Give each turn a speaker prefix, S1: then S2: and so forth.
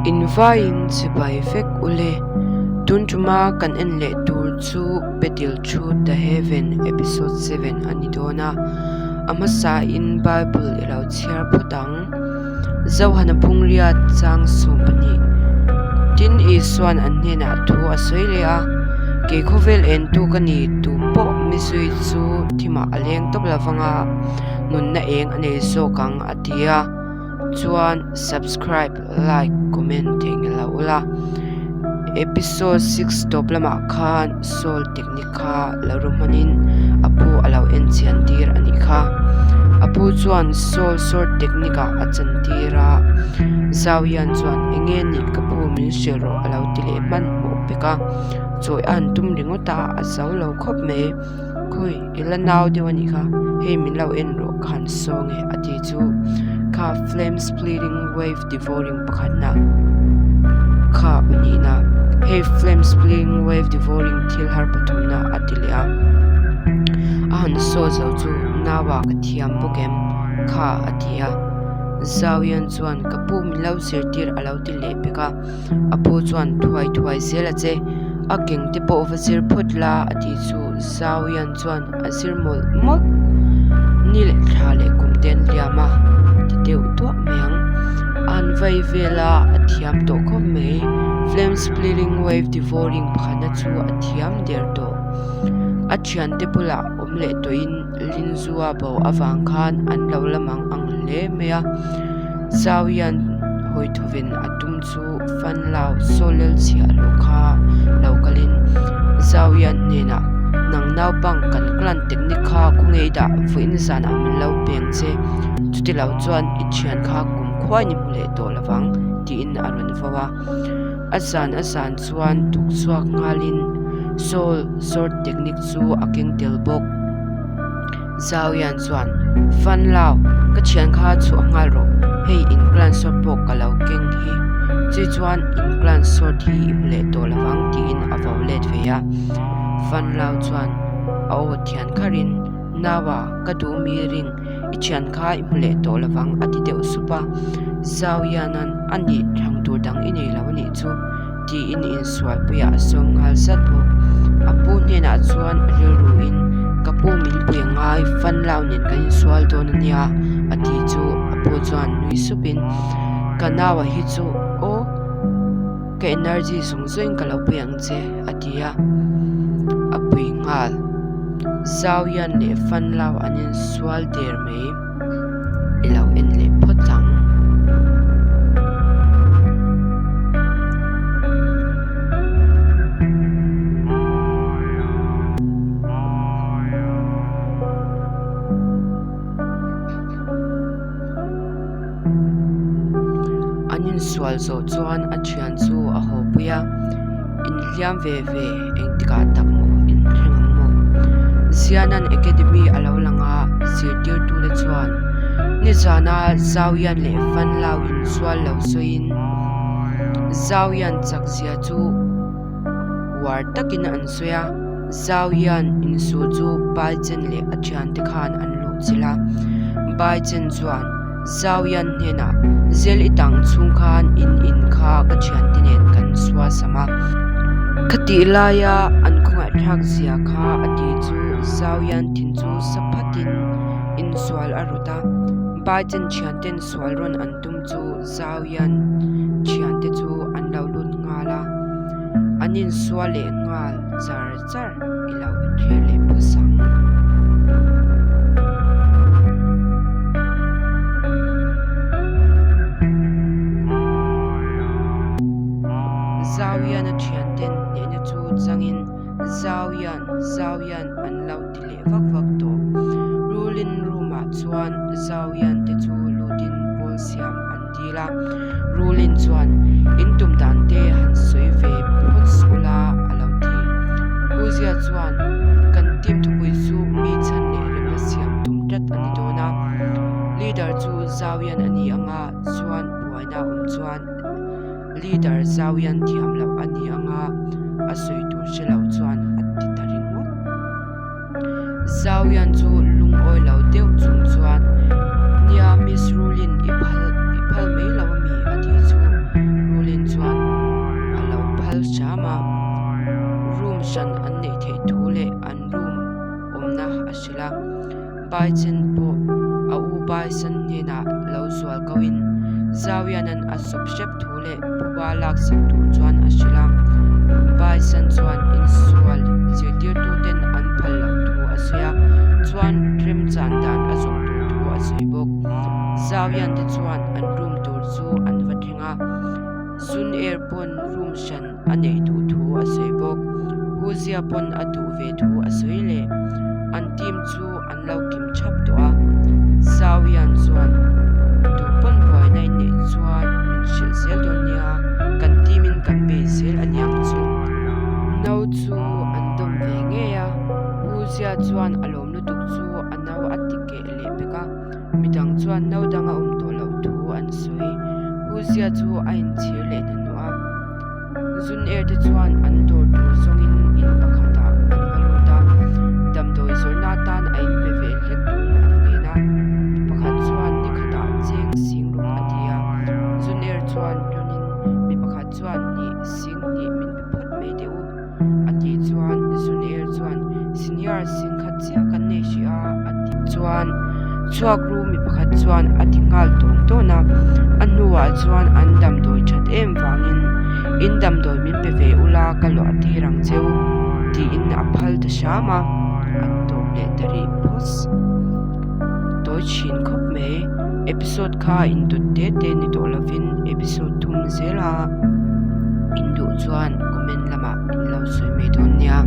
S1: In vaiin chibai vek ule. Tun tuma kan en leh tur chu Battle Through the Heaven episode 7 a ni dawn a. A hmasain Bible i lo chhiar phawt ang. Zohana phungriat chang 12. Tin Isuan an hnenah thu a sawi leh a, Kei khawvel entu ka ni, tu pawh mi zui chu thimah a leng tawp lo vang a, nunna eng a nei zawk ang a ti a. Chuan subscribe, like, comment theihnghilh lo ula. Episode 6 tawp lamah khan Soul technique kha lo ru hmanin a pu a lo en chian tir a nih kha. A pu chuan Soul sword technique ah a chan tir a, Zhao Yan chuan eng nge nih ka pu min hrilh rawh a lo ti leh hmanhmawh pek a, chawi a han tum ringawt a, a zo lo khawp mai. Khawi i la nau deuh a nih kha, hei min lo en rawh ka han saw nge a ti chu kha flame splitting wave devouring pakhatna kha pahnihna hei flame splitting wave devouring thil har pathumna a ti leh a a han saw zo chu naua ka thiam bawk em kha a ti a Zauian chuan ka pu min lo zirtir a lo ti leh pek a. A pu chuan thuai thuai zel a che, a keng te pawh va zir phawt la a tih chu Zauian chuan a zir mawlh mawlh. Ni leh thla leh kum te an liam a ti deuh duah mai ang. A han vai vel a, a thiam tawh khawp mai. Flame splitting wave devouring pakhatna chu a thiam der tawh. A thiante bulah awm leh tawhin Linzua bo avang khan an lo la mang ang hle mai a. Zauian hawi thawven a tum chu Fanlau Sawlel chhiah loh kha lo kalin Zauian hnenah, Nang naupang kan clan technique kha khawnge i dah vawiin zanah min lo peng che, chuti lo chuan i thian kha kum khuain i hmu leh tawh lovang tiin a rawn vo a. A zan a zan chuan tuk chhuak nghalin Sawl sword technique chu a keng tel bawk. Zauian chuan, Fan lau, ka thian kha chhuah nghal rawh, hei in clan sword pawh ka lo keng hi, chi chuan in clan sword hi i hmu leh tawh lovang tiin a vo let ve a. Fan lau chuan a aw thian kharin, Naua, ka duh mi ring, i thian kha i hmu leh tawh lovang a ti deuh sup a. Zauianan, A nih, thlang tur dang i nei lo a nih chu. Tiin insualpuiah a sawm nghal zat bawk. A pu hnenah chuan a rilruin, Ka pu min pui a ngai, fan lau nen kan insual dawn a nia, a ti chu a pu chuan nui supin, Ka naua hi chu aw, ka energy zawng zawngin ka lo pui ang che, a ti a. A pui nghal. Zau hian leh fan lau an insual der mai. I lo en leh phawt ang. An insual zawh chuan a thian chu a haw pui a, inhliam ve ve engtikah tak maw inthleng ang maw? Zianan Academy a lo lang a, zirtirtute chuan nizana Zauian leh Fanlau insual lo sawiin Zauian chakzia chu uar takin an sawi a, Zauian insu chu Baichen leh a thiante khan an luhchilh a, Baichen chuan. Zauian hnenah, Zel i tang chhung khan in in kha ka thiante nen kan suasam a. Khatih laia an khawngaihthlak zia kha a ti chu Zauian thin chu sa phatin insual a rawt a. Biden thianten sual rawn an tum chu Zauian thiante chu an lo lut nghal a. An insual leh nghal char char i lo thlir leh phawt ang. Zauian a thianten hnehna chu changin Zauian, Zauian an lo ti leh vak vak tawh. Ruling room ah chuan Zauian te chu lutin pawl siam an dil a. Rulin chuan, In tum dan te han sawi ve phawt suh la, a lo ti. Huzia chuan, Kan team thupui chu mi chhan leh remna siam tum tlat a ni dawn a. Leader chu Zauian a ni ang a, chuan buaina awm chuan Leader Zauian thiam loh a ni ang a, a sawi tur hre lo chuan a ti ta ringawt. Zauian chu lungawi lo deuh chung chuan, Nia, Miss Rulin i phal i phal mai lo ami? a tih chu Rulin. Bai Chen pawh a u Bai San hnenah lo zual koin Zhao Yan-a'n a sawp hrep thu leh phuba laksak tur chuan a hrilh a. Bai San chuan insual zirtirtuten an phal loh thu a sawi a, chuan remchan dan a zawng tur thu a sawi bawk. Zhao Yan te chuan an room tur chu an va thleng a, Zun Er pawn room hran a neih duh thu a sawi bawk. Hu Zia pawn a duh ve thu a sawi leh. An team chu an lo kim thap tawh a. Zhao Yan chuan, Duh pawn buaina in neih chuan min hrilh zel dawn nia, kan team in kan bei zel a niang chu. No chu an dawm ve ngei a, Hu Zia chuan a lawm lutuk chu a no a ti keh leh pek a. Midang chuan no dang a awm tawh loh thu an sawi. Hu Zia chu a inchhir leh hnahnawh a. Zun er te chuan an dawr tur zawngin in pakhatah an va lut a, damdawi zawrhna atan a inpe ve hlek turin an ngen a. Mi pakhat chuan ni khatah cheng sing ruk a ti a, zun er chuan hlawnin mi pakhat chuan nih sing hnih min pe phawt mai teh u a tih chuan zun er chuan senior sing khat chiah kan nei hrih a a tih chuan chhuak ru mi pakhat chuan a ti nghal tawng tawn a a hnuah chuan an damdawi that em vangin in damdawi min pe ve ula ka luah tir ang cheu tiin a phal ta hram a a tawp leh ta rih phawt tawi thin khawp mai episode kha indawt te te ni tawh lovin episode thum zel a induh chuan comment lamah in lo sawi mai dawn nia.